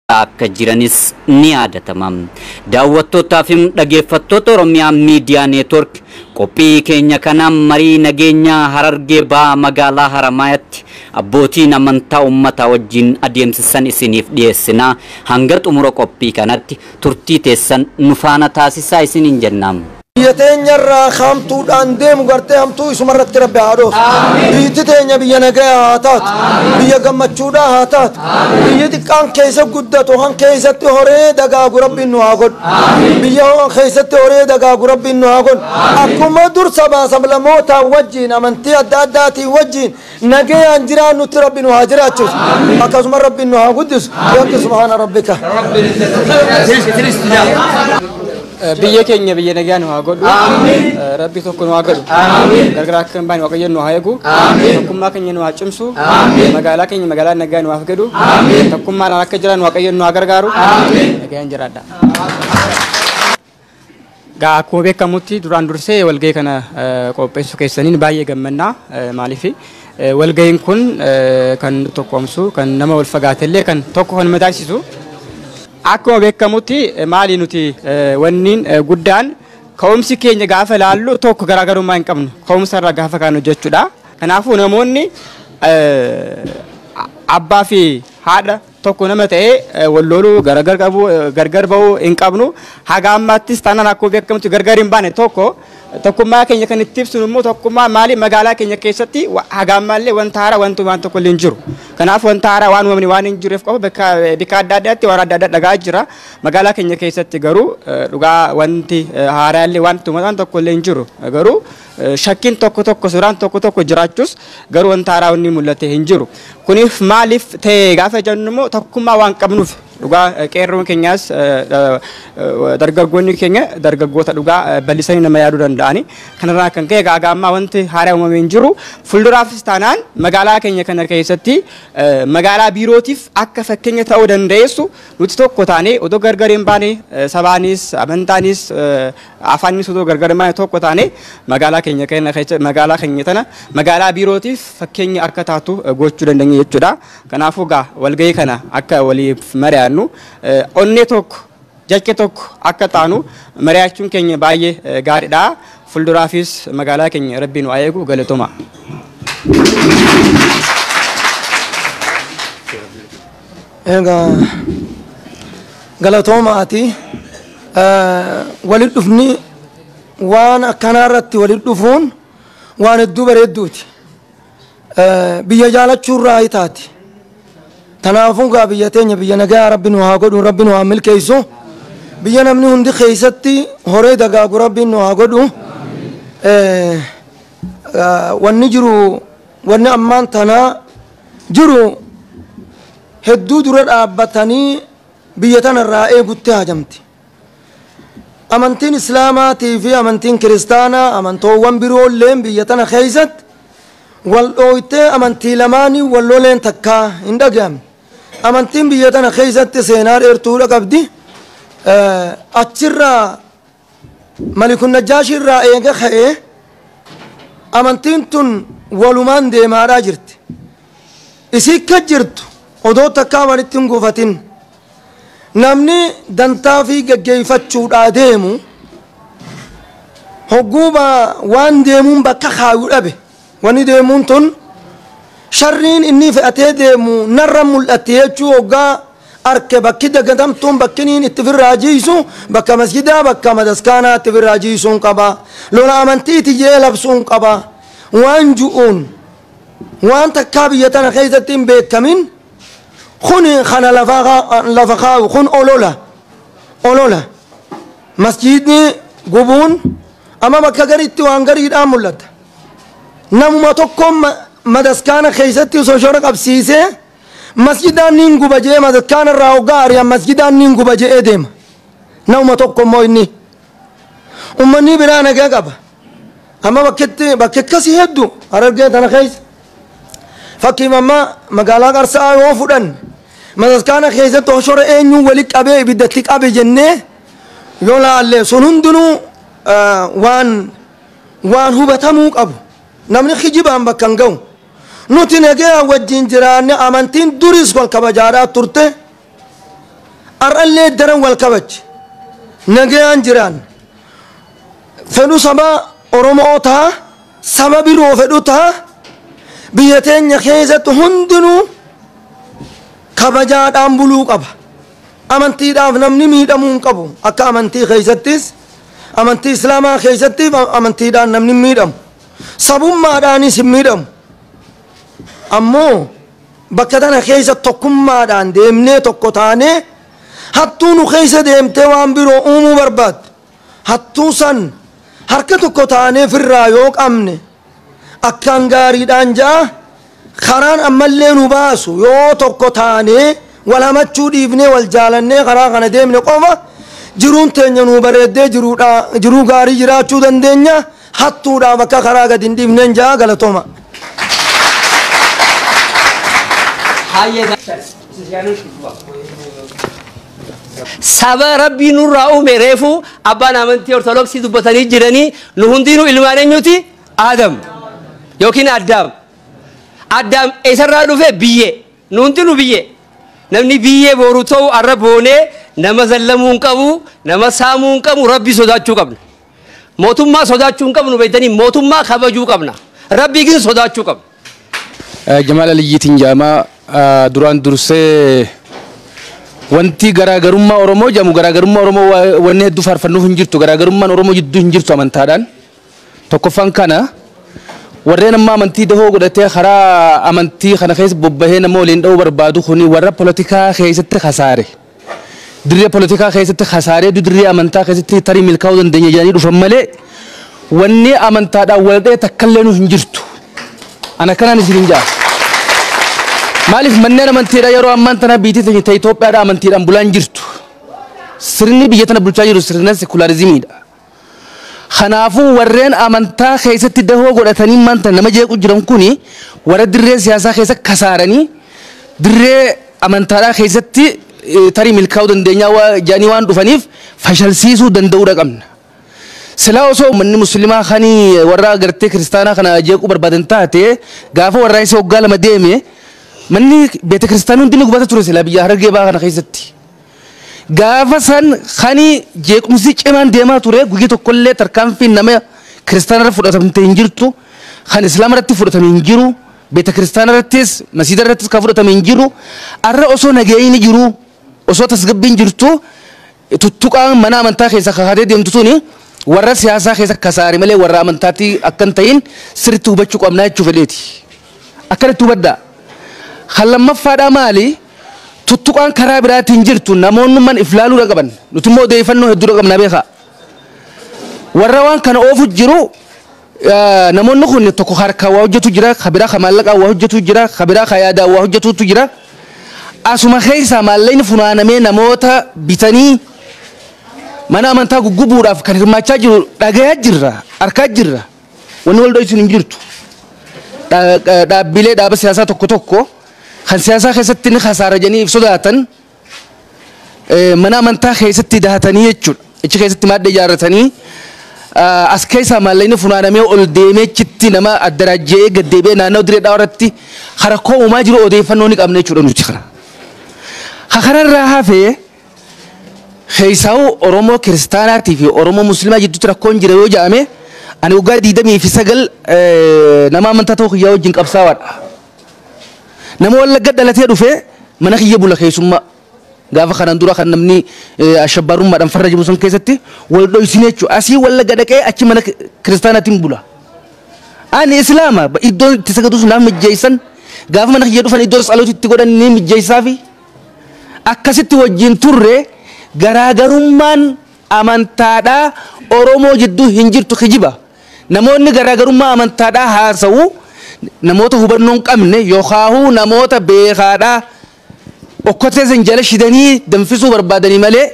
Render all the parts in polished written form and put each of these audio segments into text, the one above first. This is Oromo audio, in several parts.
Akka jiranis ni yaadatama. Daawwattootaa fi dhaggeeffattoota Oromiyaa Miidiyaa Neetwork, qophii keenya kanaan marii nageenyaa Harargee Bahaa magaalaa Haramaayaatti abbootiin amantaa uummataa wajjin adeemsisan isiniif dhiyeessina. Hanga xumura qophii kanatti turtii teessan nu faana taasisaa isiniin jenna. Biyya teenyarraa hamtuudhaan deemu gartee hamtuu isumarratti Rabbi haa dhoosu. Biyyi teenya biyya nagayaa haa taatu. Biyya gammachuudhaa haa taatu. Biyyi xiqqaan keessa guddatu han keessatti horee dagaagu Rabbiin nu haa godhu. Biyya keessatti horee dagaagu Rabbiin nu haa godhu. Akkuma dur sabaa sablamootaa wajjin, amantii adda addaatiin wajjin nagayaan jiraannutti Rabbi nu haa jiraachisu. Akkasuma Rabbiin nu haa guddisu. Yakki subhaana rabbika. Biyya keenya biyya nagaa nu haa godhu. Rabbi tokko nu haa godhu. Gargar akka hin baane Waaqayyo nu haa eegu. Tokkummaa keenya nu haa cimsu. Magaalaa keenya magaalaa nagaa nu haa godhu. Tokkummaadhaan akka jiran Waaqayyo nu haa gargaaru. Nagaan jiraadha. Gaa akkuma beekamutti duraan dursee walgahii kana qopheessuu keessaniin baay'ee gammannaa. Maaliif, walgahiin kun kan tokkoomsu, kan nama wal fagaatellee kan tokko kan mataasisu. Akkuma beekamutti maali, nuti wanniin guddaan ka'umsi keenya gaafa ilaallu tokko, garaagarummaa hin qabnu ka'umsa irraa gaafa kaanu jechuudha. Kanaafuu namoonni abbaa fi haadha tokko nama ta'ee wal loluu, gargar qabu, gargar bahuu hin qabnu. Haga ammaattis taanaan akkuma beekamutti gargar hin baane. Tokko tokkummaa keenya kan itti ibsinu immoo tokkummaa maali, magaalaa keenya keessatti haga ammaallee wanta haaraa wanti waan tokko illee hin jiru. Kanaaf wanta haaraa waan uumamni waan hin jirreef qofa bakka adda addaatti waan adda addaa dhagaa jira. Magaalaa keenya keessatti garuu dhugaa wanti haaraa illee wanti waan tokko illee hin jiru. Garuu shakkiin tokko tokko, suuraan tokko tokko jiraachuus, garuu wanta haaraa wanni mul'ate hin jiru. Kuniif maaliif ta'e gaafa jennu immoo tokkummaa waan qabnuuf. Dhugaa qeerroon keenyaas dargaggoonni keenya dargaggoota dhugaa bal'isanii nama yaaduu danda'ani. Kanarraa kan ka'e haga ammaa wanti haaraa uumamee hin jiru. Fuulduraafis taanaan magaalaa keenya kana keessatti magaalaa biirootiif akka fakkeenya ta'uu dandeessu nuti tokko taanee otoo gargar hin baane, sabaanis, amantaanis, afaanis otoo gargar hin baane, tokko taanee magaalaa keenya kana keessa magaalaa keenya tana magaalaa biirootiif fakkeenya akka taatu gochuu dandeenya jechuudha. Kanaafuu gaa walgahii kana akka waliif mari'annu, onnee tokko, jecha tokko akka taanu mari'achuun keenya baay'ee gaariidha. Fuulduraafis magaalaa keenya Rabbi nu haa eegu, galatoma. Egaa galatoomaati. Walit dhufni waan akkanaa irratti walit dhufuun waan hedduu bareedduuti. Biyya jaalachuurraa taati. Kanaafuu gaa biyya teenya biyya nagaa Rabbi nu haa godhu, Rabbi nu haa milkeessu. Biyya namni hundi keessatti horee dagaagu Rabbi nu haa godhu. Wanni jiru, wanni ammaan tanaa jiru hedduu dura dhaabbatanii biyya tanarraa eegutti hajamti. Amantiin Islaamaatii fi amantiin Kiristaanaa, amantoowwan biroolleen biyya tana keessatti wal dhooytee amantii lamaanii wal loleen takkaa hin dhaga'amne. Amantiin biyya tana keessatti seenaa dheertuudha qabdi. Achirraa Malikun Najjaashirraa eega ka'ee amantiin tun walumaan deemaadhaa jirti. Isii akka jirtu odoo takkaa walitti hin gufatin, namni dantaa fi geggeeffachuudhaa deemu hogguuba waan deemuun bakka kaayuu dhabe, wanni deemuun tun sharriin inni fe'atee deemu narra mul'atti jechuu hoggaa arke, bakki dagatamtuun bakkiniin itti firraa jiisu bakka masjidaa, bakka madaskaanaa itti firraa jiisuun qaba, lola amantiiti jee labsuun qaba waan ju'uun, waan takkaa biyya tana keessatti hin beekamin kun kana lafa kaawu kun olola. Olola masjidni gubuun amma bakka garitti waan gariidhaan mul'ata. Namuma tokkoon madaskaana keessatti soshora qabsiisee masjidaan niin guba jee, madaskaana irraa hoggaa ari'an masjidaan niin guba je'ee deema. Namuma tokko immoo inni ummanni biraa nagaa qaba. Amma bakketti bakki akkasii hedduu Harargee tana keessa, fakkiif amma magaalaa Qarsaa yoo fudhan, madaskaana keessatti hoshora eenyuun wali qabee ibiddatti qabe jennee yoo laalle, sun hundinuu waan hubatamuu qabu. Namni kijibaan bakka hin ga'u. Nuti nagaya wajjin jiraanne, amantiin duris wal kabajaadhaa turte. Har'allee daran wal kabaje nagayaan jiraan fedhu saba Oromoo ta'a saba biroo fedhu ta'a biyya teenya keessatti hundinuu kabajaadhaan buluu qaba. Amantiidhaaf namni miidhamuu hin qabu. Akka amantii keessattis amantii Islaamaa keessatti amantiidhaan namni hin miidhamu. Sabummaadhaanis hin miidhamu. Ammoo bakka tana keessa tokkummaadhaan deemnee tokko taanee hattuu nu keessa deemtee waan biroo uumuu barbaadde. Hattuu san harka tokko taanee firraa yoo qabne akkaan gaariidhaan ja'a karaan ammallee nu baasu yoo tokko taanee wal hamachuu dhiifnee wal jaalannee karaa kana deemne qofa jiruun teenya nu bareeddee jiruu gaarii jiraachuu dandeenya hattuudhaaf akka karaa gadi hin dhiifneen ja'a galatooma. Saba Rabbii nurraa uume reefu abbaan amantii Ortodoksii dubbatanii jiranii nu hundinuu ilmaan eenyuti? Aadam yookiin Addaam. Addaam eessarraa dhufe? Biyyee. Nu hundinuu biyyee. Namni biyyee boru ta'u arra boonee nama zallamuu hin qabu, nama saamuu hin qabu, Rabbii sodaachuu qabna. Mootummaa sodaachuu hin qabnu beektanii mootummaa kabajuu qabna. Rabbii gin sodaachuu qabna. Jamaal Aliyyiitiin jedhama. Duraan dursee wanti garaagarummaa Oromoo jedhamu garaagarummaa Oromoo wanni hedduu faarfannuuf hin jirtu garaagarummaan Oromoo jidduu hin jirtu amantaadhaan. Tokkoffaan kana warreen amma amantii dahoo godhatee karaa amantii kana keessa bobbahee nama waliin dha'uu barbaadu kuni warra polotikaa keessatti khasaare. Dirree polotikaa keessatti khasaaree dirree amantaa keessatti tarii milkaa'uu dandeenya jedhanii dhufan malee wanni amantaadhaan wal dha'e takkallee nu hin jirtu. Ana kanaan isin hin jaa. Maaliif manneen amantiidha yeroo ammaan tana biyyi teenya ta Itoophiyaadha amantiidhaan bulaan jirtu. Sirni biyya tana bulchaa jiru sirna sekularizimiidha. Kanaafuu warreen amantaa keessatti dahoo godhatanii maanta nama jeequ jiran kuni warra dirree siyaasaa keessa kasaaranii dirree amantaadhaa keessatti tarii milkaa'uu dandeenyaa jedhanii waan dhufaniif fashalsiisuu danda'uudha qabna. Silaa osoo uummanni musliimaa kanii warra agartee kiristaanaa kana jeequu barbaadan taate gaafa warraa isa waggaa 2 deeme manni beeta kiristaanii hundi ni gubata ture silaa biyya Harargee Bahaa kana keessatti. Gaafa san kanii jeequmsi cimaan deemaa ture guyyaa tokkollee tarkaanfiin nama kiristaana irra fudhatamte hin jirtu kan islaama irratti fudhatame hin jiru beeta kiristaana irrattis masiida irrattis kan fudhatame hin jiru arra osoo nageenyi jiru osoo tasgabbiin jirtu tuttuqaan mana amantaa keessa kakaatee deemtu tuni warra siyaasaa keessa kasaare malee warra amantaatti akka hin ta'in sirriitti hubachuu qabnaa jechuu fedheeti. Akkanatti hubadhaa. Kan lammaffaadhaa maali? Tuttuqaan karaa biraatiin jirtu namoonni man iflaaluu qaban. Nuti immoo odeeffannoo hedduu qabna beekaa. Warra waan kana oofu jiru namoonni kun tokko harkaa waa hojjetu jira, ka biraa ka maallaqaa waa hojjetu jira, ka biraa ka yaadaa waa hojjetutu jira. Asuma keessaa maallaqni funaanamee namoota bitanii mana amantaa guggubuudhaaf kan hirmaachaa jiru dhagayaa jirra, arkaa jirra. Wanni wal dho'isu hin jirtu. Dhaabbilee dhaaba siyaasaa tokko tokko kan siyaasaa keessatti ni khasaara jedhanii if sodaatan mana amantaa keessatti dahatanii jechuudha. Achi keessatti madda ijaarratanii as keessaa maallaqni funaanamee ol deemee achitti nama addaraajjee gad deebi'ee naannoo dirree dhaawaa irratti rakkoo uumaa jiru odeeffannoo ni qabna jechuudha nuti kana. Kanarraa hafee keessaa'u Oromoo kiristaanaatii fi Oromoo musliimaa jidduutti rakkoon jira yoo jedhame ani waggaa 29 nama amantaa ta'uu kiyyaa wajjin qabsaa'aadha. Nama Wallagga dhalatee dhufee mana kiyya bula keessummaa gaafa kanaan dura kan namni ashabbaarummaadhaan farra jiru san keessatti wal dhoysine jechuudha. Asii Wallagga dhaqee achi mana kiristaanaatiin bula. Ani Islaama iddoo itti sagadus naaf mijjeessan gaafa mana kiyya dhufan iddoo tsalooti itti godhan ni mijjeessaa fi akkasitti wajjin turre garaagarummaan amantaadhaa Oromoo jidduu hin jirtu kijiba. Namoonni garaagarummaa amantaadhaa haasa'u namoota hubannoo hin qabne yookaan namoota beekaadhaa okkotee san jala shidanii danfisuu barbaadanii malee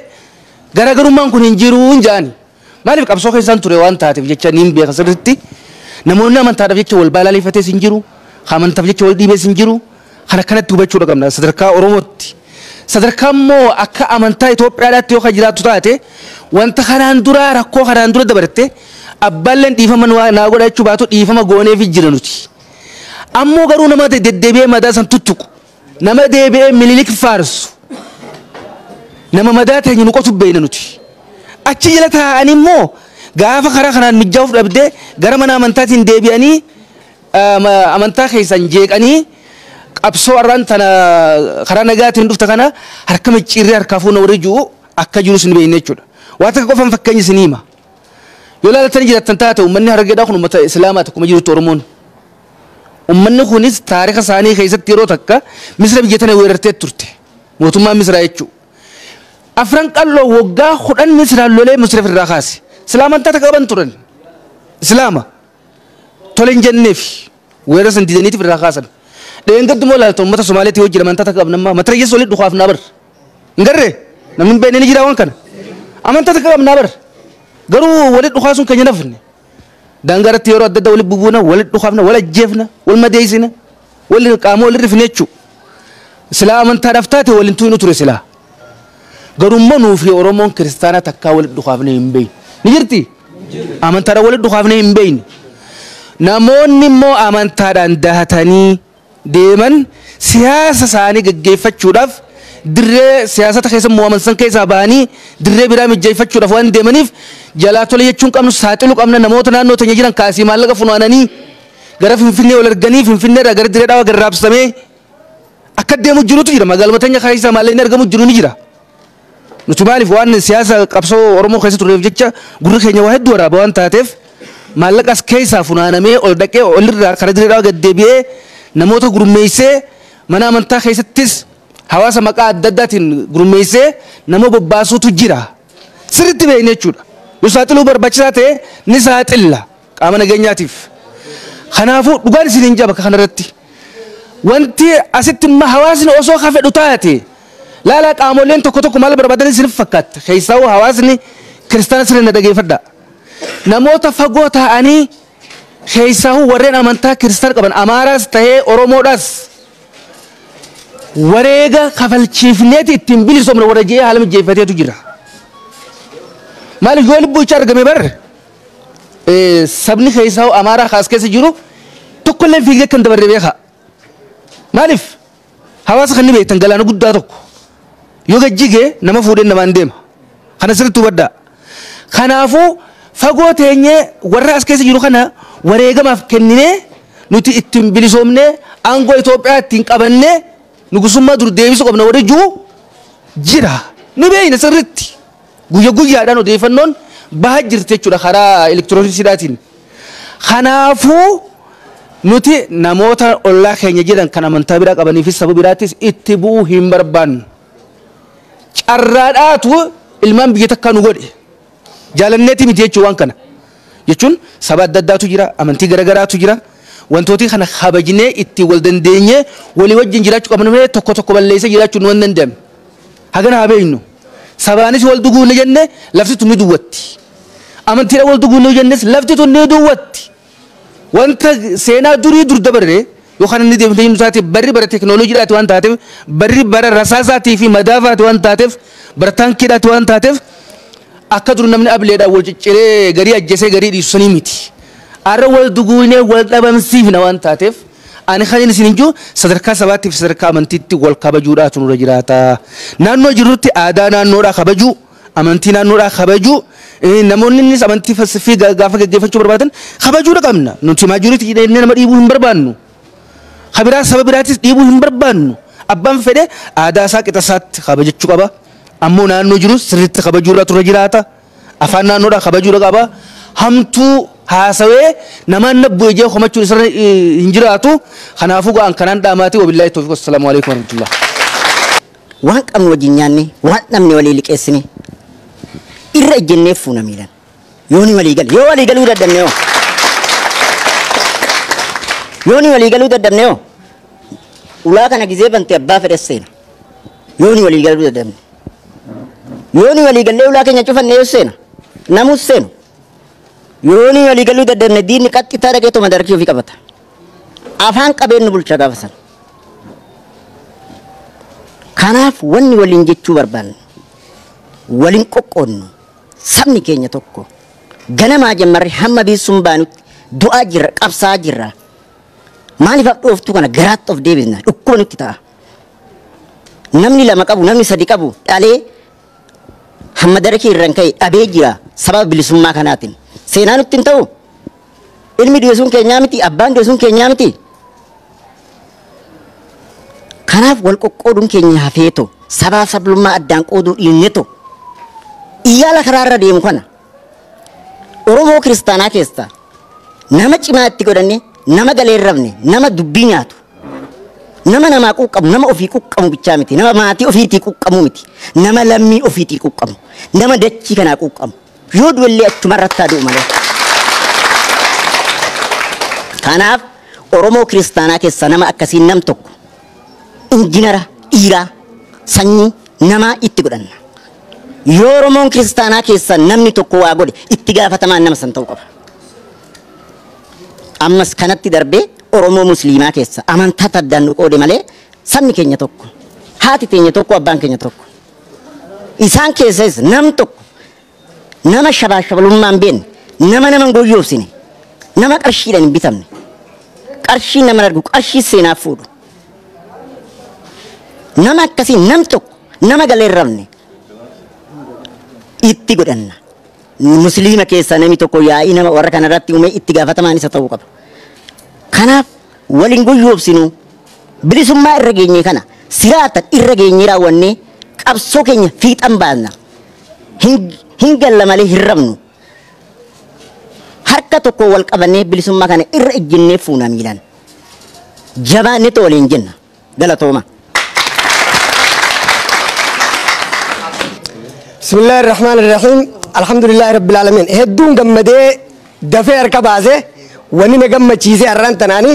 garaagarummaan kun hin jiru hin jedhani. Maaliif qabsoo keessaan ture waan taateef jecha niin beeka sirriitti namoonni amantaadhaaf jecha wal balaaleffatees hin jiru, amantaaf jecha wal dhiibees hin jiru. Kana kanatti hubachuu qabna sadarkaa Oromootti. Sadarkaa immoo akka amantaa Itoophiyaadhaatti yoo jiraattu taate wanta kanaan dura rakkoo kanaan dura dabarte abbaalleen dhiifama naa godha jechuu baatu dhiifama gooneef jira nuti. Ammoo garuu nama deddeebi'ee madaa san tuttuqu nama deebi'ee Minilik faarsu Nama madaa teenya nu qotu beeyna nuti. Achi jala taa'anii immoo gaafa karaa kanaan mijaa'uuf dhabdee gara mana amantaatiin deebi'anii amantaa keessan jeeqanii qabsoo arraan tana karaa nagaatiin dhufta kana harka micciirree harkaa fuuna warri jiru akka jirus ni beekna jechuudha. Waa takka qofaan fakkeenya isinii hima. Yoo ilaaltanii jiraattan taate uummanni Harargeedhaa kun uummata Islaamaa tokkuma jirutti Oromoon. Uummanni kunis taarika isaanii keessatti yeroo takka Misira biyya tana weerartee turte. Mootummaan Misiraa jechuudha. Afran Qalloo waggaa 10 Misiraan lolee Misira ofirraa kaase. Silaa amantaa takka qaban turan. Islaama. Tole hin jenneef weerara san didaniitiif irraa kaasan. Dheengaddu immoo ilaalta uummata Somaaleetii hojii amantaa takka qabna ammaa matarayyas walitti dhukaaf naa bar. Hin garree namni hin beekne ni jira waan kana. Amantaa takka qabnaa bar. Garuu walitti dhukaasuun keenya nafne. Daangaa irratti yeroo adda addaa walitti bubuuna, walitti dhukaafna, wal ajjeefna, wal madeessina, wal qaama wal rifne jechuudha. Silaa amantaadhaaf taate waliin tuqnu ture silaa. Garuu immoo nuu fi Oromoon kiristaanaa takkaa walitti dhukaafne hin beeknu. Ni jirti? Amantaadhaan walitti dhukaafne hin beeknu. Namoonni immoo amantaadhaan dahatanii deeman siyaasa isaanii gaggeeffachuudhaaf dirree siyaasata keessa mo'aman san keessaa bahanii dirree biraa mijjeeffachuudhaaf waan deemaniif jalaa tole jechuun qabnu saaxiluu qabna. Namoota naannoo teenya jiran kaasii maallaqa funaananii gara Finfinnee wal arganii Finfinnee irraa gara dirree Dhawaa garraabsamee akka deemu jirutu jira. Magaaluma teenya keessaa maallaqni argamu jiru ni jira. Nuti maaliif waan siyaasa qabsoo Oromoo keessa turreef jecha gurri keenya waa hedduu waraaba waan taateef maallaqas keessaa funaanamee ol dhaqee olirraa karaa dirree Dhawaa gad deebi'ee namoota gurmeessee mana amantaa keessattis hawaasa maqaa adda addaatiin gurmeessee nama bobbaasuutu jira. Sirriitti beekne jechuudha. Yoo saaxiluu barbaachisaa ta'e ni saaxilla qaama nageenyaatiif. Kanaafuu dhugaan isin hin jaba bakka kanarratti. Wanti asitti immoo hawaasni osoo ka fedhu taate laalaa qaamoleen tokko tokko maal barbaadan isin fakkaatti. Keessaa hawaasni kiristaana sirna dhageeffadha. Namoota fagoo ta'anii keessaa warreen amantaa kiristaana qaban Amaaraas ta'ee Oromoodhaas wareega kafalchiifneeti ittiin bilisoomne warra ji'ee haala mijeeffateetu jira. Maaliif yoo lubbuu icha argame barre sabni keessaa Amaaraa kaas keessa jiru tokkollee fiigee kan dabarre beeka. Maaliif hawaasa kan ni beektan galaana guddaa tokko yoo gajjigee nama fuudhee namaan deema. Kana sirriitti hubadhaa. Kanaafuu fagoo teenyee warra as keessa jiru kana wareegamaaf kenninee nuti ittiin bilisoomnee aangoo Itoophiyaa ittiin qabannee nugusummaa dur deebisuu qabna warri jiru jira. Ni beekna sirriitti. Guyya guyyaadhaan odeeffannoon bahaa jirti jechuudha karaa elektirooniksiidhaatiin. Kanaafuu nuti namoota ollaa keenya jiran kan amantaa biraa qabanii fi saba biraattis itti bu'uu hin barbaannu. Carraadhaatu ilmaan biyya takkaa nu godhe. Jaalanneeti miti jechuun waan kana. Jechuun saba adda addaatu jira, amantii garaagaraatu jira. Wantooti kana kabajnee itti wal dandeenyee walii wajjin jiraachuu qabna malee tokko tokko balleessee jiraachuun nu hin danda'amne. Hagana haa beeknu. Sabaanis wal duguu ni jenne lafti tun ni duwwatti. Amantiidhaan wal duguu ni jennes lafti tun ni duwwatti. Wanta seenaa durii dur dabarre yookaan inni deemtee nu taate barri bara teekinooloojiidhaati waan taateef barri bara rasaasaatii fi madaafaati waan taateef bara taankiidhaati waan taateef akka dur namni ableedhaan wal cicciree garii ajjeesee garii dhiisu sanii miti. Arra wal duguunee wal dhabamsiifna waan taateef ani kan isin hin jiru sadarkaa sabaatti fi sadarkaa amantiitti wal kabajuudhaatu nurra jiraata. Naannoo jirrutti aadaa naannoodhaa kabajuu, amantii naannoodhaa kabajuu, namoonni innis amantii fi gaafa gaggeeffachuu barbaadan kabajuudha qabna. Nuti maajoriitii jedhanii nama dhiibuu hin barbaannu. Kabiraa saba biraattis dhiibuu hin barbaannu. Abbaan fedhe aadaa isaa qixa isaatti kabajachuu qaba. Ammoo naannoo jiru sirriitti kabajuudhaatu irra jiraata. Afaan naannoodhaa kabajuudha qaba. Hamtuu haasawee namaan nabbu ijee homachuun isarra hin jiraatu. Kanaafuu ga'an kanaan dhaamaatii wabillaahi tawfiiq. Assalaamu alaikum warahmatullah. Waan qabnu wajjin nyaanne, waan dhabne walii liqeessine irra ejjennee fuuna miilan. Yoo ni walii gale, yoo walii galuu dadhabne hoo? Yoo ni walii galuu dadhabne hoo? Ulaa kana gizee bante abbaa fedhes seena. Yoo ni walii galuu dadhabne. Yoo ni walii gallee ulaa keenya cufanne yoo seena. Namus seenu. Yoo ni walii galuu dadhabne diinni qaxxitaa dhaqee madarkii ofii qabata. Afaan qabeen nu bulcha gaafa sana. Kanaaf wanni waliin jechuu barbaannu, waliin qoqqoodnu, sabni keenya tokko ganamaa jammarri hamma biisuun baanutti du'aa jirra, qabsaa jirra. Maaliif dhooftuu kana garaatti of deebisna? Dhukkuba nutti ta'a. Namni lama qabu, namni sadi qabu dhalee Kan madarakii irraan ka'e dhabee jira sababa bilisummaa kanaatiin. Seenaa nutti hin ta'u. Ilmi dhiyeessuun keenyaa miti, abbaan dhiyeessuun keenyaa miti. Kanaaf wal qoqqooduun keenya hafeeto sabaaf sablummaa addaan qooduu dhiinneto iyyaala karaarra deemu kana Oromoo kiristaanaa keessaa nama cimaa itti godhanne, nama galeerrabne, nama dubbii nyaatu, nama namaa quuqqamu, nama ofii quuqqamu bichaa miti, nama maatii ofiitii quuqqamu miti, nama lammii ofiitii quuqqamu, nama dachii kanaa quuqqamu, yoo du'ellee achumarratti haa du'u malee. Kanaaf Oromoo kiristaanaa keessaa nama akkasii nam tokko injinara dhiiraa sanyii namaa itti godhanna. Yoo Oromoon kiristaanaa keessaa namni tokko waa godhe itti gaafatamaan nama san ta'uu qaba. Ammas kanatti darbee Oromoo musliimaa keessa amantaa addaan nu qoode malee sabni keenya tokko, haati teenya tokko, abbaan keenya tokko. Isaan keessas nam tokko nama shabaashabalummaa hin beekne, nama nama hin goyyoobsine, nama qarshiidhaan hin bitamne, qarshii nama argu, qarshii seenaa fuudhu. Nama akkasii nam tokko nama galeerrabne itti godhanna. Musliima keessaa namni tokko yaa'ii nama warra kanarratti uume itti gaafatamaan isa ta'uu qaba. Kanaaf waliin goyyoobsinu bilisummaa irra geenye kana siraatan irra geenye raawwannee qabsoo keenya fiixan baasna. Hin galla malee hin rabnu. Harka tokko wal qabannee bilisummaa kana irra ejjennee fuuna miilaan. Jabaannee waliin jenna. Galatooma. بسم الله الرحمن الرحيم الحمد لله رب العالمين هدون جمدي دفع ركبازه وني نجمع چیزه أران تناني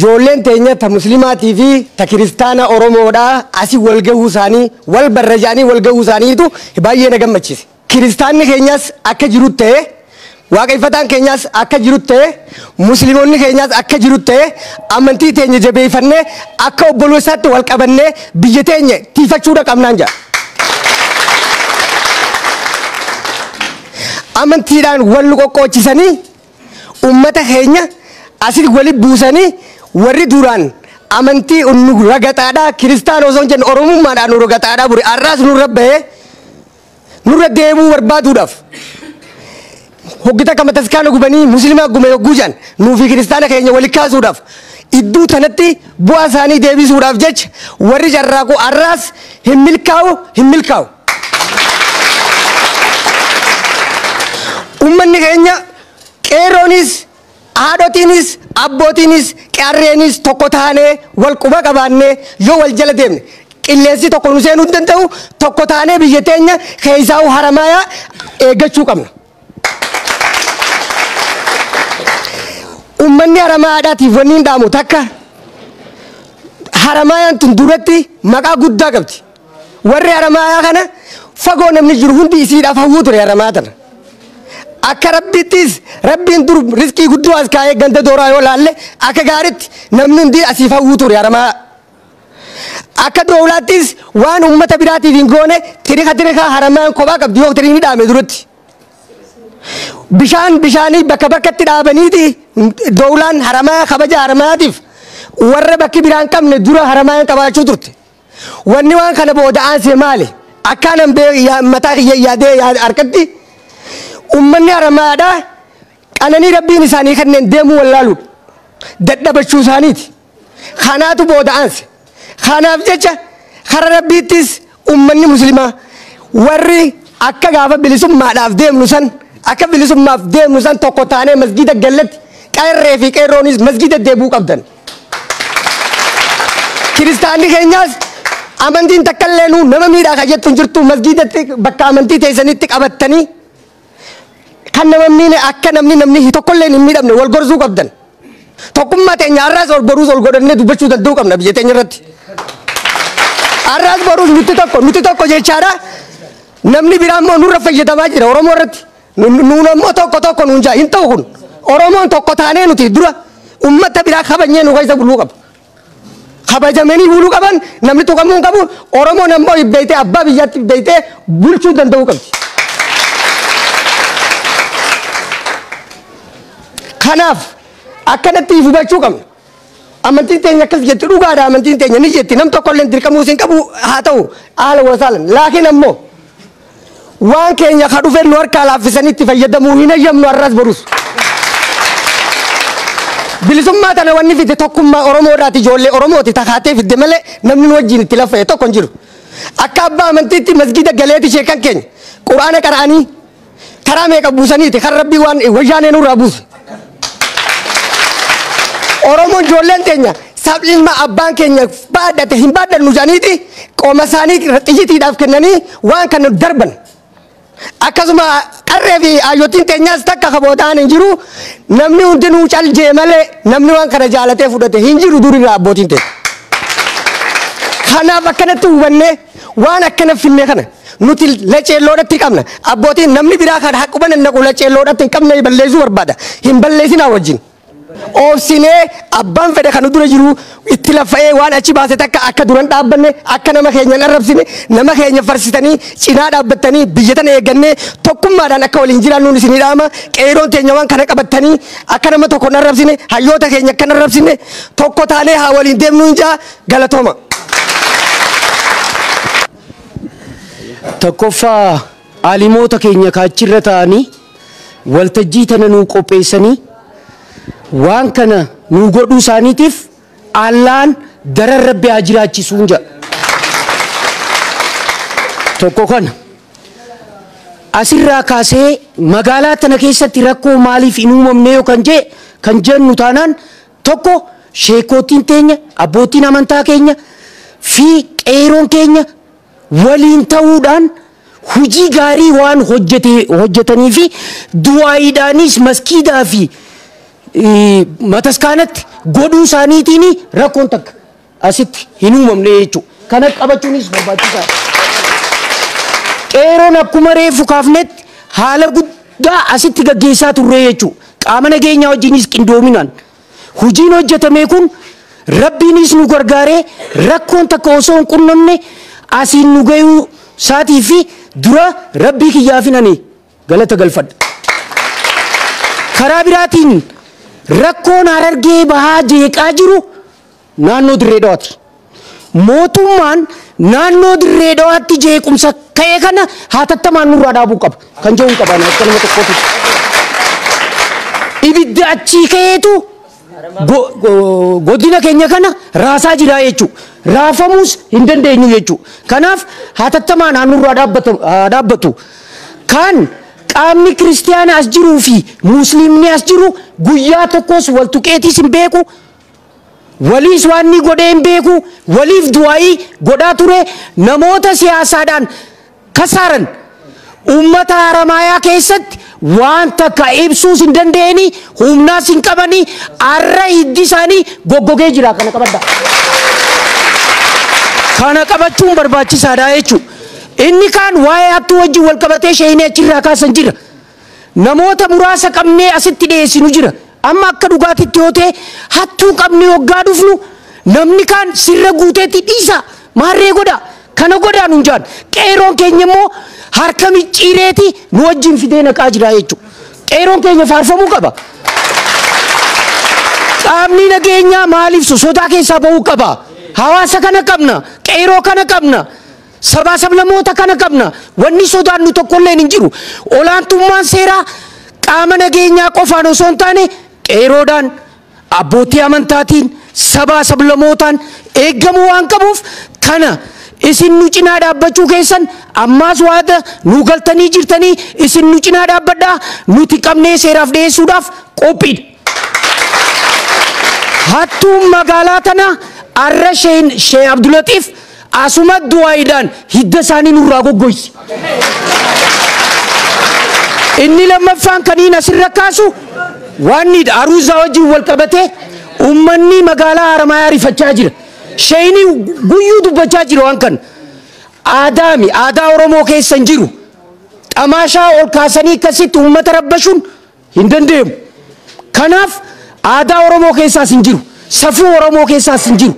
جولين تينيا تمسلماتي في تكريستانا أورومودا أسي والجهوساني والبرجاني والجهوساني تو باية نجمع چیزه كريستان كينياس أكجروته واقفتان كينياس أكجروته مسلمون كينياس أكجروته أمنتي تينيا جبي فنه أكو بلوسات والكبنه بيجتينيا تيفتشورا كمنانجا amantiidhaan wal nu qoqqoochisanii uummata keenya asii wali buusanii warri duraan amantii nu ragaxaadhaa kiristaan osoo hin jenne oromummaadhaan nu ragaxaadhaa bure har'aas nurra bahee nurra deemuu barbaaduudhaaf hoggita kama taskaana gubanii musliimaa gume yogguu jedhan nuufi kiristaana keenya wali kaasuudhaaf iddoo tanatti bu'aa isaanii deebisuudhaaf jecha warri carraaqu har'aas hin milkaa'u hin milkaa'u. Uummanni keenya qeerroonis haadhotiinis abbootiinis qarreenis tokko taanee wal quba qabaannee yoo wal jala deemne qilleensi tokko nu seenuu hin danda'u tokko taanee biyya teenya keessaa Haramaayaa eeggachuu qabna. Uummanni Haramayaadhaatiif wanni hin dhaamu takka Haramaayaan tun duratti maqaa guddaa qabdi. Warri Haramayaa kana fagoo namni jiru hundi isiidhaaf hawwuu ture Haramayaa tana. Akka rabbittis rabbiin dur riskii guddoo as kaa'ee ganda dooraa yoo laalle akka gaaritti namni hundi asiif hawwuu ture Haramayaa. Akka doolaattis waan uummata biraatiif hin goone tiriika tiriika Haramayaan kophaa qabdi yoo tiriin dhaame duratti. Bishaan bishaanii bakka bakkatti dhaabaniiti doolaan Haramayaa kabaja Haramayaatiif warra bakki biraan qabne dura Haramayaan qabaachuu turte. Wanni waan kana booda aansee maali? Akkaanan mataa kiyya yaadee harkatti ummanni Haramayaadhaa qananii rabbiin isaanii kanneen deemuu wallaaluudha. Dadhabachuu isaaniiti. Kanaatu booda aanse. Kanaaf jecha kara rabbiittis ummanni musliimaa warri akka gaafa bilisummaadhaaf deemnu san akka bilisummaaf deemnu san tokko taanee masgiida gallatti qarree fi qeerroonis masgiida deebuu qabdan. Kiristaanni keenyaas amantiin takka illee nuu nama miidhaa ka jettu hin jirtu masgiidatti bakka amantii teessanitti qabattanii kan nama miine akka namni namni tokkollee hin miidhamne wal gorsuu qabdan. Tokkummaa teenya har'aas ol boruus ol godhannee dubbachuu danda'uu qabna biyya teenya irratti. Har'aas boruus nuti tokko jechaadha. Namni biraa immoo nurra fayyadamaa jira Oromoo irratti. Nuun ammoo tokko tokko nuun jaa hin ta'u kun. Oromoon tokko taanee nuti dura uummata biraa kabajnee nu keessa buluu qaba. Kabajamanii buluu qaban namni tuqamuu hin qabu. Oromoon ammoo beeytee abbaa biyyaatti beeytee bulchuu danda'uu qabdi. Kanaaf akkanatti hubachuu qabna. Amantiin teenya akkas jetti dhugaadha amantiin teenya ni jetti nam tokko illee dirqamuu hin qabu haa ta'u haala wasaalan laakiin ammoo Waan keenya ka dhufe nu harkaa laaffisanii itti fayyadamuu hin hayyamnu har'as borus. Bilisummaa tana wanni fide tokkummaa Oromoodhaati, ijoollee Oromooti takaatee fidde malee namni nu wajjin itti laffa'e tokko hin jiru. Akka abbaa amantiitti masgida galeeti sheekan keenya quraana qara'anii karaa meeqa buusaniiti kan rabbii waan wayyaanee nurraa buuse. Oromoon ijoolleen teenya sab'ilma abbaan keenya baadhate hin baadhannu jedhaniiti qooma isaanii xiyyitiidhaaf kennanii waan kana darban. Akkasuma qarree fi ayyootiin teenyaas takka kabootaan hin jiru, namni hundinuu cal jee malee namni waan kana jaalatee fudhate hin jiru durirraa abbootiin teenya. Kanaaf akkanatti hubannee waan akkana finne kana nuti laceelloodhatti qabna. Abbootiin namni biraa kan haquma nannaqu laceelloodhatti hin qabne balleessuu barbaada. Hin balleessinaa wajjin. Oobsinee abbaan fedhe kan dura jiru itti laffa'ee waan achi baase takka akka duran dhaabbanne, akka nama keenya hin arrabsine, nama keenya farsitanii cinaa dhaabbattanii biyya tana eeggannee tokkummaadhaan akka waliin jiraannuun isinii dhaama. Qeeroon teenya waan kana qabattanii akka nama tokko hin arrabsine, hayyoota keenya akka hin arrabsine, tokko taanee haa waliin deemnu hin jaa. Galatooma. Tokkoffaa, aalimoota keenya kaachirra ta'anii waltajjii tana nuu qopheessanii waan kana nuu godhuu isaaniitiif Allaan daran rabbi haa jiraachisuun jedha. Tokko kana. Asirraa kaasee magaalaa tana keessatti rakkoo maaliif hin uumamne yoo kan jee kan jennu taanaan, tokko sheekootiin teenya, abbootiin amantaa keenya fi qeeroon keenya waliin ta'uudhaan hojii gaarii waan hojjetanii fi du'aayiidhaanis maskiidaa fi mataskaanatti godhuu isaaniitiin rakkoon takka asitti hin uumamne jechuudha. Kana qabachuunis barbaachisaadha. Qeeroon akkuma reefu kaafnetti haala guddaa asitti gaggeessaa turre jechuudha. Qaama nageenyaa wajjinis qindoominaan hojiin hojjetame kun rabbiinis nu gargaaree rakkoon takka osoo hin qunnamne asiin nu gahuu isaatii fi dura rabbii kiyyaafin ani galata galfadha. Karaa biraatiin rakkoon Harargee Bahaa jeeqaa jiru naannoo Dirree Dhawaati. Mootummaan naannoo Dirree Dhawaatti jeequmsa ka'e kana hatattamaan nurraa dhaabuu qaba. Kan jedhu qaba akka nama tokkootti. Ibidda achii ka'eetu godina keenya kana raasaa jira jechuudha. Raafamuus hin dandeenyu jechuudha. Kanaaf hatattamaan haa nurraa dhaabbatu. Kan qaamni kiristiyaana as jiruu fi musliimni as jiru guyyaa tokkos wal tuqeetiis hin beeku. Waliis waan ni godhee hin beeku. Waliif du'aayii godhaa ture. Namoota siyaasaadhaan kasaaran uummata Haramaayaa keessatti waan takka ibsuus hin dandeenye, humnaas hin qabanii, arra hiddi isaanii goggogee jira. Kana qabadha. Kana qabachuun barbaachisaadha jechuudha. Inni kaan waa'ee hattuu wajjin wal qabatee sheenee achirraa kaasan jira. Namoota muraasa qabnee asitti dhiyeessinu jira. Amma akka dhugaatitti yoo ta'e hattuu qabnee hoggaa dhufnu namni kaan sirra guuteetti dhiisa. Maarree godha. Kana godhaa nuun jaan. Qeeroon keenya immoo harka micciireeti nu wajjin fidee naqaa jira jechuudha. Qeeroon keenya faarfamuu qaba. Qaamni nageenyaa maaliif sodaa keessaa bahuu qaba? Hawaasa kana qabna. Qeeroo kana qabna. Sabaa sablammoota kana qabna. Wanni sodaannu tokkolleen hin jiru. Olaantummaan seeraa qaama nageenyaa qofaan osoo hin taane qeeroodhaan, abbootii amantaatiin, sabaa sablammootaan eeggamuu waan qabuuf kana isin nu cinaa dhaabbachuu keessan ammaas waada nu galtanii jirtanii isin nu cinaa dhaabbadhaa, nuti qabnee seeraaf dhiyeessuudhaaf qophiidha. Hattuun magaalaa tana arra Shee Abdulatiif asuma du'aayiidhaan hidda isaanii nurraa goggoysi. Inni lammaffaan kaniin asirra kaasu waan aruuzaa wajjin wal qabatee uummanni magaalaa Haramaayaa rifachaa jira. Sheeyini guyyuu dubbachaa jira waan kana. Aadaami aadaa Oromoo keessa hin jiru. Xamaashaa ol kaasanii akkasitti uummata rabbashuun hin danda'amu. Kanaaf aadaa Oromoo keessaas hin jiru. Safuu Oromoo keessaas hin jiru.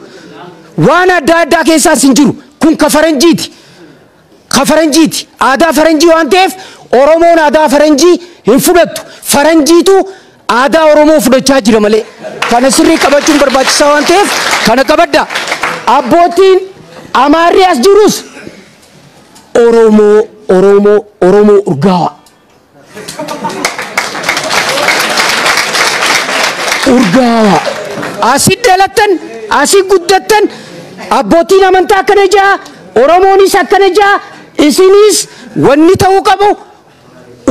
Waan adda addaa keessaas hin jiru. Kun ka faranjiiti. Ka faranjiiti. Aadaa faranjii waan ta'eef Oromoon aadaa faranjii hin fudhattu. Faranjiitu aadaa Oromoo fudhachaa jira malee. Kana sirrii qabachuun barbaachisaa waan ta'eef kana qabadda. Abbootiin Amaarri as jirus Oromoo Oromoo Oromoo urgaawaa. Urgaawaa. Asi dhalattan, asi guddattan, abbootiin amantaa akkana jaa, Oromoonis akkana jaa, isinis wanni ta'uu qabu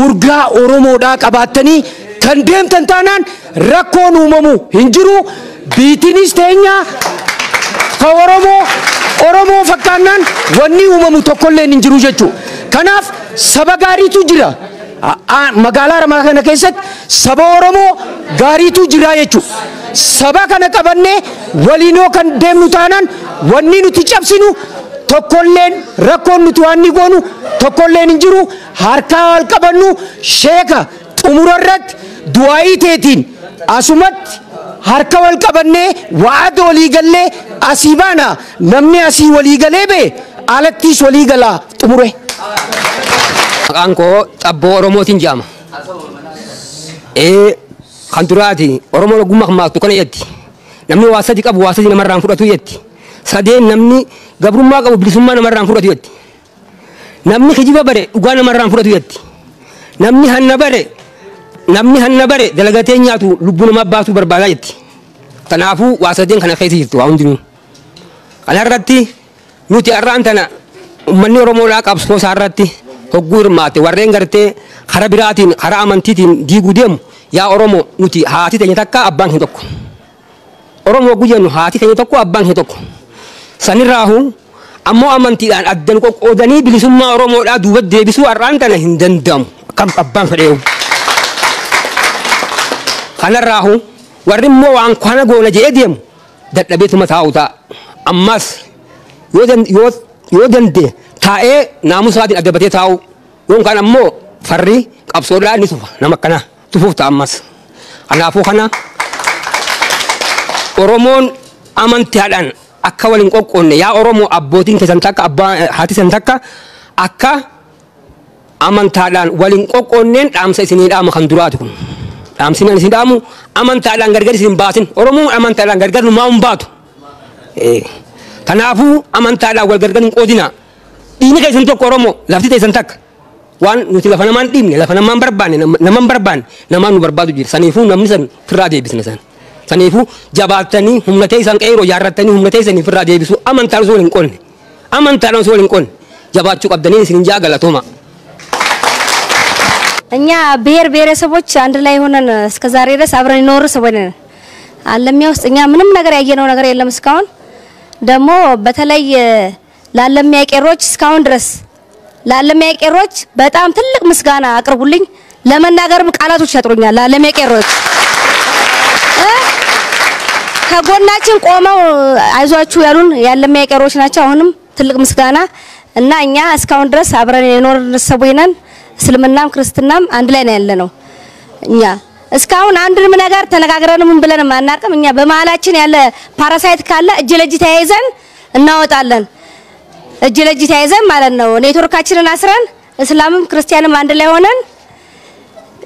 urgaa Oromoodhaa qabaattanii kan deemtan taanaan rakkoon uumamu hin jiru. Biitinis teenya ka Oromoo Oromoo fakkaannaan wanni uumamu tokkollee hin jiru jechuudha. Kanaaf saba gaariitu jira. Magaalaa Haramaa kana keessatti saba Oromoo gaariitu jira jechuudha. Saba kana qabannee waliinoo kan deemnu taanaan wanni nuti cabsinu tokkolleen rakkoon nuti waan ni goonu tokkolleen hin jiru. Harkaa wal qabannu sheeka xumura irratti du'aayii teetiin asumatti harka wal qabannee waada walii gallee asii baana. Namni asii walii galee bee alattiis walii galaa xumure. Maqaan koo Xabboo Oromootiin jedhama. Kan duraati Oromoon ogummaa hammaatu kana jetti. Namni waa sadi qabu waa sadi namarraan fudhatu jetti. Sadeen namni gabrummaa qabu bilisummaa namarraan fudhatu jetti. Namni kijiba bare dhugaa namarraan fudhatu jetti. Namni hanna bare namni hanna bare dalagatee nyaatu lubbuu namaa baasuu barbaadaa jetti. Kanaafuu waa sadeen kana keessa jirtu waa hundinuu. Kanarratti nuti har'aan tana uummanni Oromoodhaa qabsoo isaarratti hogguu hirmaate warreen gartee karaa biraatiin karaa amantiitiin diiguu deemu yaa Oromoo nuti haati teenya takka abbaan keenya tokko. Oromoo hogguu jennu haati teenya tokko abbaan keenya tokko. Sanirraahu ammoo amantiidhaan addan qoqqoodanii bilisummaa Oromoodhaa duuba deebisuu har'aan tana hin danda'amu. Akkam abbaan fedheewu. Kanarraahu warri immoo waan kana goona jedhee deemu dadhabeetuma taa'u ta'a. Ammas yoo danda'e taa'ee naamusaatiin addabatee taa'u yookaan ammoo farri qabsoodhaa ni tufa nama akkanaa tufuuf ta'a ammas. Kanaafuu kana Oromoon amantiidhaan akka waliin qoqqoonne yaa Oromoo abbootiin keessan takka abbaa haati keessan takka akka amantaadhaan waliin qoqqoonneen dhaamsa isinii dhaama kan duraati kun. Dhaamsi isin dhaamu amantaadhaan gargar isin baasin Oromoon amantaadhaan gargar numaa hin baatu. Kanaafuu amantaadhaan wal gargar hin qoodina. Dhiigni keessan tokko Oromoo lafti teessan takka. Waan nuti lafa namaan dhiibne lafa namaan barbaanne namaan barbaanne namaan nu barbaadu jira. Saniifuu namni san firraa deebisne san. Saniifuu jabaattanii humna teessan qeeroo jaarrattanii humna teessanii firraa deebisuu amantaan osoo hin qonne. Amantaan osoo hin qonne jabaachuu qabdanii isin jaa galatooma. እኛ ብሔር ብሔረሰቦች አንድ ላይ ሆነን እስከ ዛሬ ድረስ አብረን የኖሩ ሰዎች ነን። አለሚያ ውስጥ እኛ ምንም ነገር ያየነው ነገር የለም እስካሁን። ደግሞ በተለይ ላለሚያ ቄሮች እስካሁን ድረስ ላለሚያ ቄሮች በጣም ትልቅ ምስጋና አቅርቡልኝ። ለመናገርም ቃላቶች ያጥሩኛል። ላለሚያ ቄሮች ከጎናችን ቆመው አይዟችሁ ያሉን ያለሚያ ቄሮች ናቸው። አሁንም ትልቅ ምስጋና እና እኛ እስካሁን ድረስ አብረን የኖርን ሰዎች ነን። እስልምናም ክርስትናም አንድ ላይ ነው ያለነው። እኛ እስካሁን አንድንም ነገር ተነጋግረንም ምን ብለንም አናውቅም። እኛ በመሃላችን ያለ parasite ካለ እጅ ለእጅ ተያይዘን እናወጣለን። እጅ ለእጅ ተያይዘን ማለት ነው። ኔትወርካችንን አስረን እስላምም ክርስቲያንም አንድ ላይ ሆነን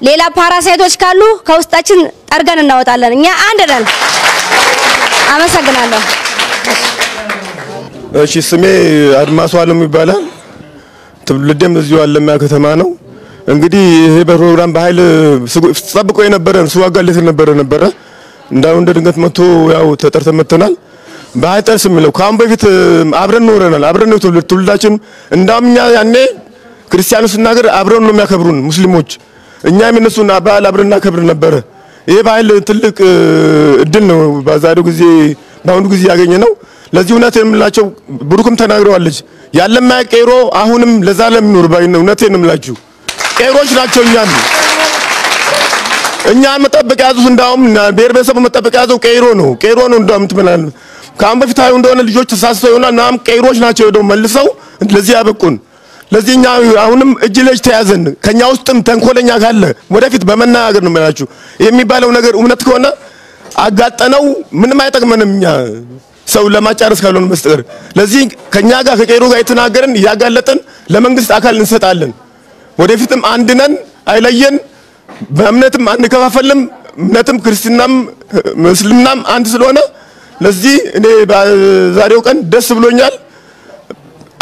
ሌላ parasite ኦች ካሉ ከውስጣችን ጠርገን እናወጣለን። እኛ አንድ ነን። አመሰግናለሁ። እሺ ስሜ አድማሱ አለሙ ይባላል። ትውልዴም እዚሁ አለማያ ከተማ ነው። እንግዲህ ይሄ በፕሮግራም በኃይል ጠብቆ የነበረ ሲዋጋለት የነበረ ነበረ። እንዳው እንደ ድንገት መጥቶ ያው ተጠርተን መጥተናል። በኃይል ጠርስ የሚለው ከአሁን በፊት አብረን ኖረናል። አብረን ነው ትውልዳችን። እንዳውም እኛ ያኔ ክርስቲያኑ ስናገር አብረን ነው የሚያከብሩን ሙስሊሞች። እኛም የእነሱን በዓል አብረን እናከብር ነበረ። ይሄ በኃይል ትልቅ እድል ነው በዛሬው ጊዜ በአሁኑ ጊዜ ያገኘነው። ለዚህ እውነት የምላቸው ብሩክም ተናግረዋለች። ያለማያ ቄሮ አሁንም ለዛለም ይኑር ባይ ነው። እውነቴን ነው የምላችሁ ቄሮች ናቸው። እኛም እኛ መጠበቅ ያዙት እንዳውም ብሔር ብሔረሰቡ መጠበቅ ያዘው ቄሮ ነው። ቄሮ ነው እንዳውም ትመላል። ከአሁን በፊት አዩ እንደሆነ ልጆች ተሳስተው ይሆናል። ናም ቄሮች ናቸው ሄደው መልሰው ለዚህ ያበቁን። ለዚህ እኛ አሁንም እጅ ለእጅ ተያዘን። ከኛ ውስጥም ተንኮለኛ ካለ ወደፊት በመናገር ነው የምላችሁ። የሚባለው ነገር እውነት ከሆነ አጋጠነው ምንም አይጠቅመንም እኛ ሰው ለማጫረስ ካልሆነ በስተቀር። ለዚህ ከኛ ጋር ከቄሮ ጋር የተናገረን ያጋለጠን ለመንግስት አካል እንሰጣለን። ወደፊትም አንድ ነን፣ አይለየን። በእምነትም አንከፋፈልም። እምነትም ክርስትናም እስልምናም አንድ ስለሆነ ለዚህ እኔ በዛሬው ቀን ደስ ብሎኛል።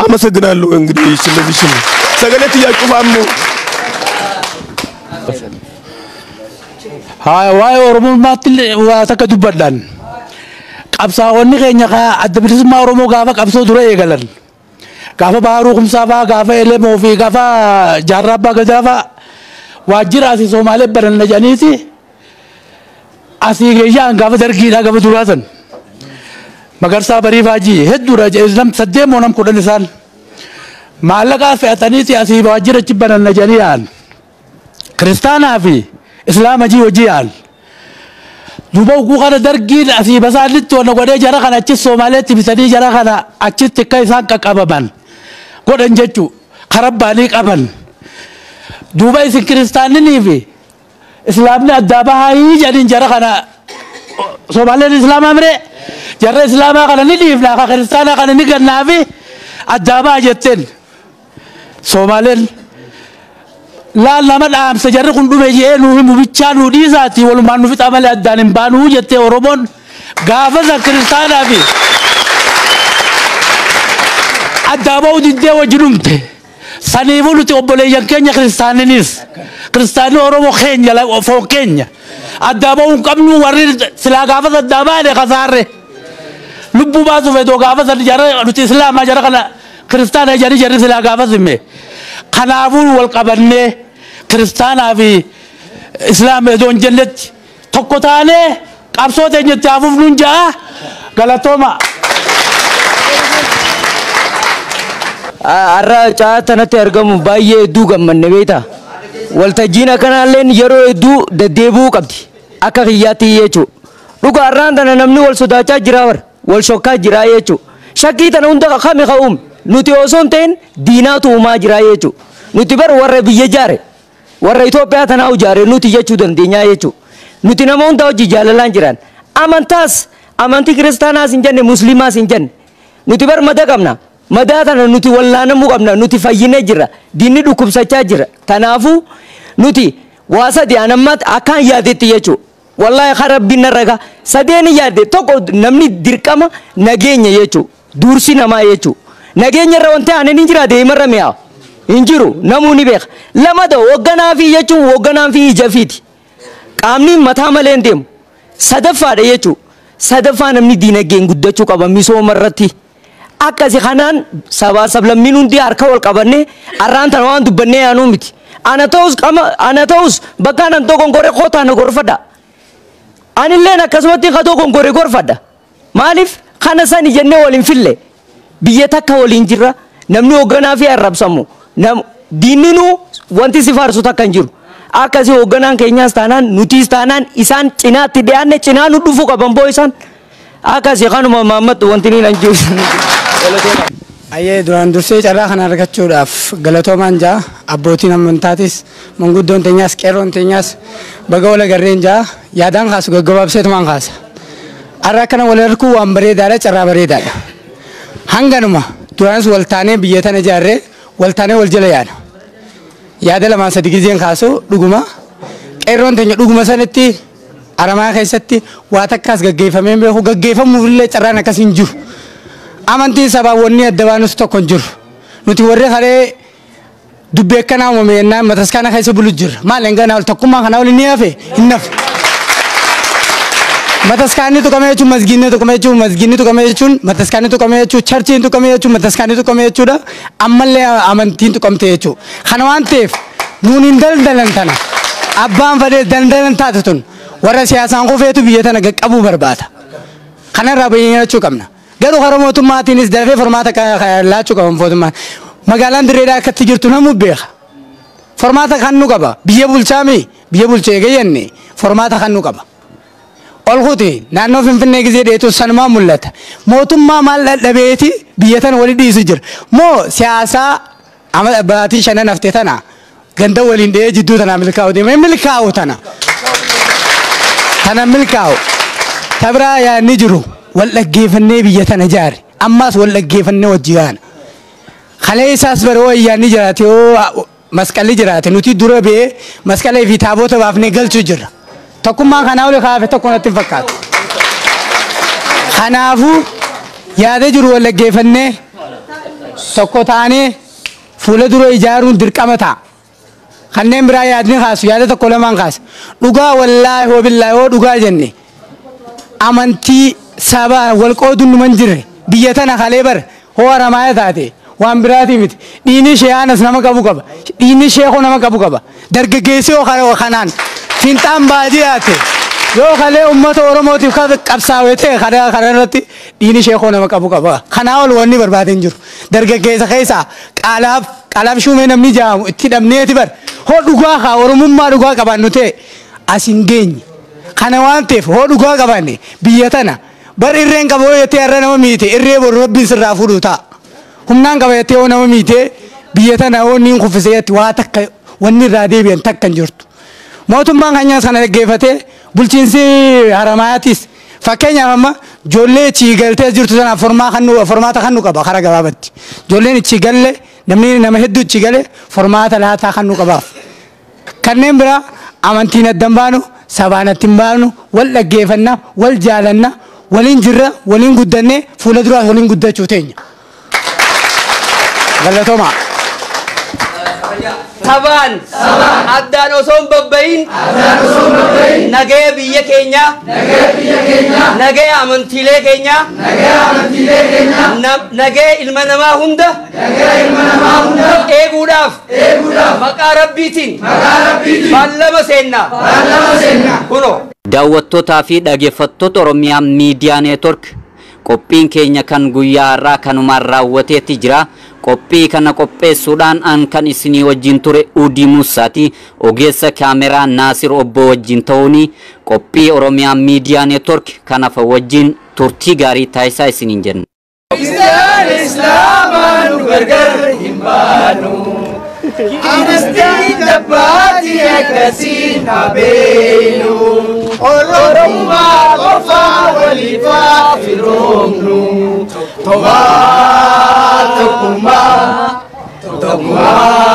አመሰግናለሁ። እንግዲህ ስለዚህ Sagalee tiyyaa cufa ammoo. Haa, waa'ee Oromummaatti waa takka dubbadhaan. Qabsaa'onni keenya adda bilisummaa Oromoo gaafa qabsoo dura eegalan. Gaafa Baharuu Kumsaa fa'aa, gaafa Elemoo fi gaafa Jaarraa Abbaa Gadaa fa'aa waajjira asii Somaalee baranna jedhaniiti asii geeyyaan gaafa dargiidhaa gaafa duraa san. Magarsaa Barii Faajii hedduudha nam 8 moo nam 10 isaan. Maallaqaa fe'ataniiti asii waajjira achi baranna jedhanii yaa'an. Kiristaanaa fi Islaama jii hojii yaa'an. Duuba ugguu kana dargiin asii basaanitti wanna godhee jara kana achi Somaaleetti bitanii jara kana achitti akka isaan qaqqabaman godhan jechuu karabbaanii qaban. Duuba isin kiristaanninii fi Islaamni addaa bahaayii jedhaniin jara kana Somaaleen Islaamaa miree jarra Islaamaa kana ni dhiifnaa ka kiristaanaa kana ni gannaa fi addaa baha jetteen Somaaleen. Laal nama dhaamsa jarri kun dhume jee nuu himu bichaa nuu dhiisaati walumaan nu fixaa malee addaan hin baanuu jettee Oromoon gaafa san kiristaanaa fi addaa ba'uu diddee wajji dhumte. Saniifuu nuti obboleeyyan keenya kiristaaninis kiristaanni Oromoo keenya foon keenya addaa ba'uu hin qabnu warri silaa gaafa san addaa baane kasaarre lubbuu baasuuf edoo gaafa san jara nuti Islaamaa jara kana kiristaana jedhanii jarri silaa gaafa simme. Kanaafuu wal qabannee kiristaanaa fi Islaama edoo hin jennetti tokko taanee qabsoo teenyatti hafuuf nuun ja'a galatooma. Har'a caa tanatti argamu baay'ee hedduu gammanne beektaa. Waltajjiin akkanaalleen yeroo hedduu deddeebi'uu qabdi. Akka kiyyaatti jechuudha. Dhuga har'aan tana namni wal sodaachaa jira bara. Wal shokkaa jira jechuudha. Shakkii tana hunda kami ka'uum nuti osoo hin ta'in diinaatu uumaa jira jechuudha. Nuti bara warra biyya jaare warra Itoophiyaa tanaa ijaare nuti jechuu dandeenya jechuudha. Nuti nama hunda hojii jaalalaan jiran. Amantaas amantii kiristaanaas hin jenne musliimaas hin jenne. Nuti bara madaa qabna. Madaa tana nuti wallaanamuu qabna. Nuti fayyinee jirra. Diinni dhukkubsachaa jira. Kanaafuu nuti waa sadi anammaatti akkaan yaadetti jechuudha. Wallaahi kan rabbiin narra gaha. Sadeen yaadde tokko namni dirqama nageenya jechuudha. Dursi namaa jechuudha. Nageenya irra wanti aannan hin jira deemarra mi'aawu. Hin jiru namuu ni beeka. Lama ta'u hoogganaa fi jechuun hoogganaa fi ija fiiti. Qaamni mataa malee hin deemu. Sadaffaadha jechuudha. Sadaffaa namni diinagdeen guddachuu qaba misooma irratti. Akkasi kanaan sabaa sablammiin hundi harka wal qabannee har'aan tana waan dubbannee yaanuu miti. Ana ta'us qama ana ta'us bakka anan tokko goree kootaa na gorfadha. Anilleen akkasumatti katoo gongoree gorfadha. Maaliif kana sani jennee waliin fille biyya takka waliin jirra namni hoogganaa fi arrabsamu diinninuu wanti si faarsu takka hin jiru. Akkasii hoogganaan keenyaas taanaan nutiis taanaan isaan cinaatti dhiyaanne cinaa nu dhufuu qaban boo isaan akkasii kanuma maammattu wanti ni nan jiru. Ayyee duraan dursee carraa kana argachuudhaaf galatoomaan jaa abbootiin amantaatis manguddoon teenyaas qeerroon teenyaas baga wal agarreen jaa yaadaan kaasu gaggabaabseetumaan kaasa. Har'a akkana wal harkuu waan bareedaadha carraa bareedaadha. Hanganuma duraanis wal taanee biyya tana ijaarree wal taanee wal jala yaana. Yaada lamaan sadi gizeen kaasu dhuguma qeerroon teenya dhuguma sanitti Haramaa keessatti waa takkaas gaggeeffamee beeku gaggeeffamuufillee carraan akkas hin jiru. Amantiin sabaa wanni adda baanus tokko hin jiru. Nuti warri haree dubbii akkanaa uumame jennaan mataskaana keessa bulu jirra. Maal hin ganaa ol tokkummaa kanaa ol inni hafe hin hafe. Mataskaanni tuqame jechuun masgiinni tuqame jechuun masgiinni tuqame jechuun mataskaanni tuqame jechuun charchiin tuqame jechuun mataskaanni tuqame jechuudha. Ammallee amantiin tuqamte jechuudha. Kana waan ta'eef nuun hin daldalan tana. Abbaan fadhee daldalan taate tun warra siyaasaan kufeetu biyya tana qaqqabuu barbaada. Kanarraa bayyanaachuu qabna. Garuu karaa mootummaatiinis dafee formaata laachuu qaba mootummaan. Magaalaan Dirreedhaa akkatti jirtu namuu beeka. Formaata kan nu qaba. Biyya bulchaami biyya bulchee eegayyanne formaata kan nu qaba. Ol kuti naannoo Finfinnee gizee dheetu sanumaa mul'ata. Mootummaa maal dadhabeeti biyya tana wali dhiisu jira. Moo siyaasaa baatii shanan haftee tana ganda waliin dhahee jidduu tanaa milkaa'u deema. Milkaa'u tana. Tana milkaa'u. Tabiraa yaadni jiru wal dhaggeeffannee biyya tana ijaarre. Ammaas wal dhaggeeffannee wajji yaana. Kalee isaas bara wayyaanni jiraate yoo masqalli jiraate nuti dura ba'ee masqalee fi taabota baafnee galchuu jirra. Tokkummaan kanaa oli kaafe tokko natti hin fakkaatu. Kanaafuu yaada jiru wal dhaggeeffannee tokko taanee Fuula dura ijaaruun dirqama ta'a. Kanneen biraa yaadni kaasu yaada tokko lamaan kaasa. Dhugaa wallaahi hoo billaahi hoo dhugaa jenne amantii sabaa wal qooduun numa hin jirre biyya tana kalee bara hoo Haramaaya taate waan biraatii miti. Dhiinni ishee aanas nama qabu qaba. Dhiinni sheekoo nama qabu qaba. Dargaggeessi hoo kanaan finxaan baadiyyaate yoo kalee uummata Oromootiif qabsaa'ee ta'e kana irratti dhiinni sheekoo nama qabu qaba. Kanaa ol wanni barbaade hin jiru. Dargaggeessa keessaa qaalaaf qaalaaf shuumee namni jaamu itti dhabneeti bar. Hoo dhugaa haa Oromummaa dhugaa qabaannu ta'e as hin geenye. Kana waan ta'eef hoo dhugaa qabaanne biyya tana bar irreen qaba yoo jettee har'a nama miite irree boru rabbiin sirraa fuudhu ta'a. Humnaan qaba jettee yoo nama miite biyya tana yoo inni kuffisee jetti waa takka wanni irraa deebi'an takka hin jirtu. Mootummaan keenyas kana dhaggeeffatee bulchiinsi Haramaayatis fakkeenyaaf amma ijoollee ichi galtee jirtu sanaaf formaata kan nu qaba karaa gabaabatti. Ijoolleen ichi galle namni nama hedduu ichi gale formaata laataa kan nu qabaaf. Kanneen biraa amantiin adda hin baanu sabaan adda hin baanu wal dhaggeeffanna wal jaalanna waliin jirra waliin guddannee fuula duraas waliin guddachuu teenya. Galatoomaa. Sabaan addaan osoo hin babbahin nagaya biyya keenyaa nagaya amantiilee keenyaa nagaya ilma namaa hunda eeguudhaaf maqaa Rabbiitiin baallama seenna kunoo. Daawwattootaa fi dhaggeeffattoota Oromiyaa Miidiyaa Neetwork qophiin keenya kan guyyaa har'aa kanumaan raawwateetti jira. Qophii kana qopheessuudhaan an kan isinii wajjin ture Udii Musaati. Ogeessa kaameraa Naasir Obbo wajjin ta'uuni qophii Oromiyaa Miidiyaa Neetwork kanaaf wajjin turtii gaarii taasisaa isiniin jenna. Isaan Islaamaa nu gargar hin baanu. Amantiin abbaatii akkasiin haa beeknu. Oromummaa qofaa waliif haa firoomnu. Tokkummaa tokkummaa tokkummaa.